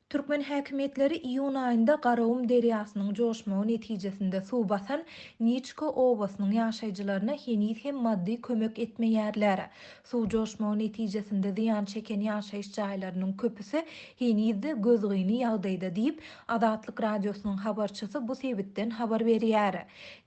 Türkmen häkimiýetleri iýun aýynda Garagum derýasynyň joşmagy netijesinde suw basan Niçka obasynyň ýaşaýjylaryna heniz hem maddy kömek etmeýärler. Suw joşmagy netijesinde zyýan çeken ýaşaýyş jaýlarynyň köpüsi heniz-de gözgyny ýagdaýda diýip, Azatlyk Radiosynyň habarçysy bu sebitden habar berýär.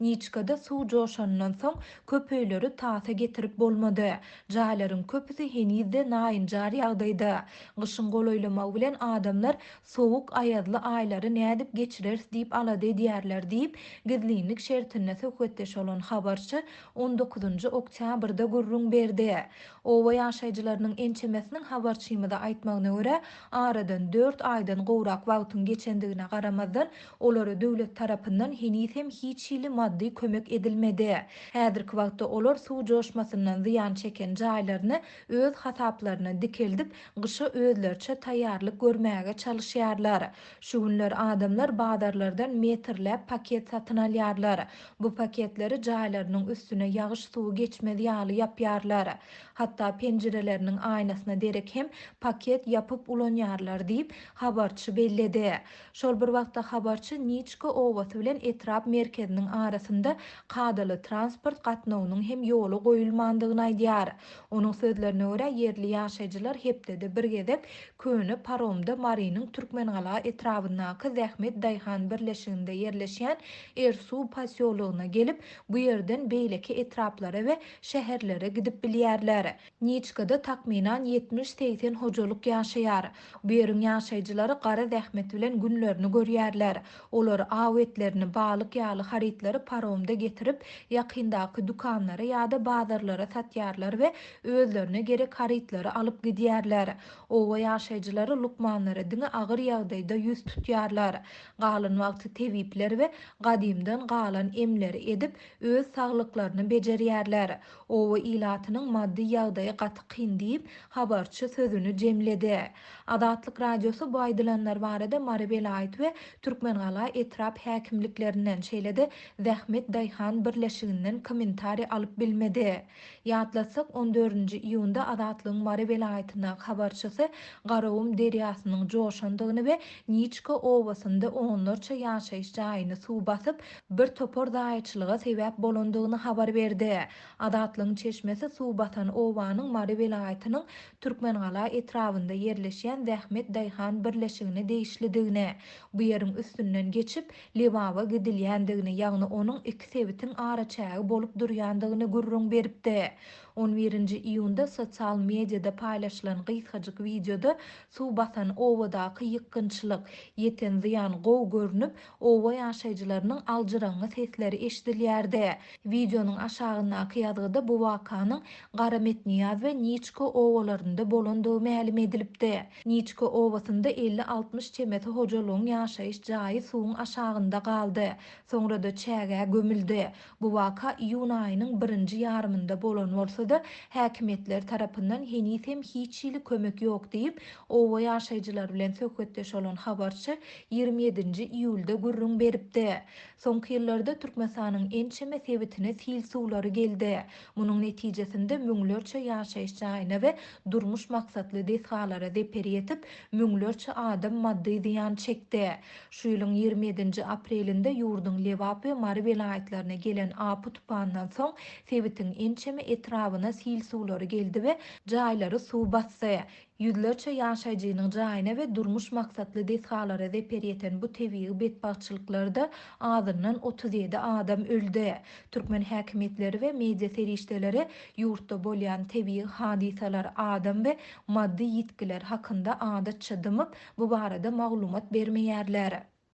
Niçkada suw joşanyndan soň köp öýleri tasa getirip bolmady. Jaýlaryň köpüsi heniz-de naýynjar ýagdaýda. Gyşyň golaýlamagy bilen adamlar sowuk, aýazly aýlary nädip geçireris diýip alada edýärler diýip, gizlinlik şertinde söhbetdeş bolan habarçy on dokuzynjy oktýabrda gürrüň berdi. Oba ýaşaýjylarynyň ençemesiniň habarçymyza aýtmagyna görä, aradan dört aýdan gowrak wagtyň geçendigine garamazdan, Olara döwlet tarapyndan heniz hem hiç hili maddy kömek edilmedi. Häzirki wagtda olar suw joşmasyndan zyýan çeken jaýlaryny öz hasaplaryna dikeldip, gyşa özleriçe taýýarlyk görmäge çalyşýarlar. Şu günler adamlar bazarlardan metrläp paket satyn alýarlar. Bu paketleri jaýlarynyň üstüne ýagyş suwy geçmez ýaly ýapýarlar. Hatda penjireleriniň aýnasyna derek hem paket ýapyp ulanýarlar diýip, habarçy belledi. Şol bir wagtda habarçy Niçka obasy bilen etrap merkeziniň arasynda kadaly transport gatnawynyň hem ýola goýulmandygyny aýdýar. Onuň sözlerine görä, ýerli ýaşaýjylar hepdede bir gezek köne paromda Marynyň Türkmengala etrabyndaky Zähmet daýhan birleşiginde ýerleşýän Ersuw posýologyna gelip, bu ýerden beýleki etraplara we şäherlere gidip bilýärler. Niçkada takmynan 70-80 hojalyk ýaşaýar. Bu ýeriň ýaşaýjylary gara zähmet bilen günlerini görýärler. Olar aw etlerini, balyk ýaly harytlary paromda getirip, ýakyndaky dükanlara ýa-da bazarlara satýarlar we özlerine gerek harytlary alyp gidýärler. Oba ýaşaýjylary lukmanlara diňe agyr ýagdaýda ýüz tutýarlar. Galan wagty tebipler we gadymdan galan emleri edip, öz saglyklaryny bejerýärler. Oba ilatynyň maddy ýagdaýy gaty kyn diýip, habarçy sözüni jemledi. Azatlyk Radiosy bu aýdylanlar barada Mary welaýat we Türkmengala etrap häkimliklerinden, şeýle-de Zähmet daýhan birleşiginden kommentariý alyp bilmedi. Ýatlatsak, on dördünji iýunda Azatlygyň Mary welaýatyndaky habarçysy Garagum derýasynyň joşandygyny we Niçka obasynda onlarça ýaşaýyş jaýyny suw basyp, bir topar zaýaçylyga sebäp bolandygyny habar berdi. Azatlygyň çeşmesi suw basan obanyň Mary welaýatynyň Türkmengala etrabynda ýerleşýän Zähmet daýhan birleşigine degişlidigini, bu ýeriň üstünden geçip, Lebaba gidilýändigini, ýagny onuň iki sebitiň araçägi bolup durýandygyny gürrüň beripdi. On birinji iýunda sosial mediada paýlaşylan gysgajyk wideoda suw basan obadaky ýykgynçylyk, ýeten zyýan gowy görnüp, Oba ýaşaýjylarynyň aljyraňňy sesleri eşidilýärdi. Wideonyň aşagyndaky ýazgyda bu wakanyň Garametnyýaz we Niçka obalarynda bolandygy mälim edilipdi. Niçka obasynda 50-60 çemesi hojalygyň ýaşaýyş jaýy suwuň aşagynda galdy, soňra-da çägä gömüldi. Bu waka iýun aýynyň birinji ýarymynda bolan bolsa-da, häkimiýetler tarapyndan heniz hem hiç hili kömek ýok diýip, oba ýaşaýjylary bilen söhbetdeş bolan habarçy 27 ýedinji iýulda gürrüň beripdi. Soňky ýyllarda Türkmenistanyň ençeme sebitine sil suwlary geldi. Munuň netijesinde müňlerçe ýaşaýyş jaýyna we durmuş maksatly desgalara zeper ýetip, müňlerçe adam maddy zyýan çekdi. Şu ýylyň 27 nji aprelinde ýurduň Lebap we Mary welaýatlaryna gelen apy-tupandan soň sebitiň ençeme etrabyna sil suwlary geldi we jaýlary suw basdy. Ýüzlerçe ýaşaýjynyň jaýyna we durmuş maksatly desgalara zeper ýeten bu tebigy betbagtçylyklarda azyndan 37 adam öldi. Türkmen häkimiýetleri we media serişdeleri ýurtda bolýan tebigy hadysalar, adam we maddy ýitgiler hakynda adatça dymyp, bu barada maglumat bermeýärler.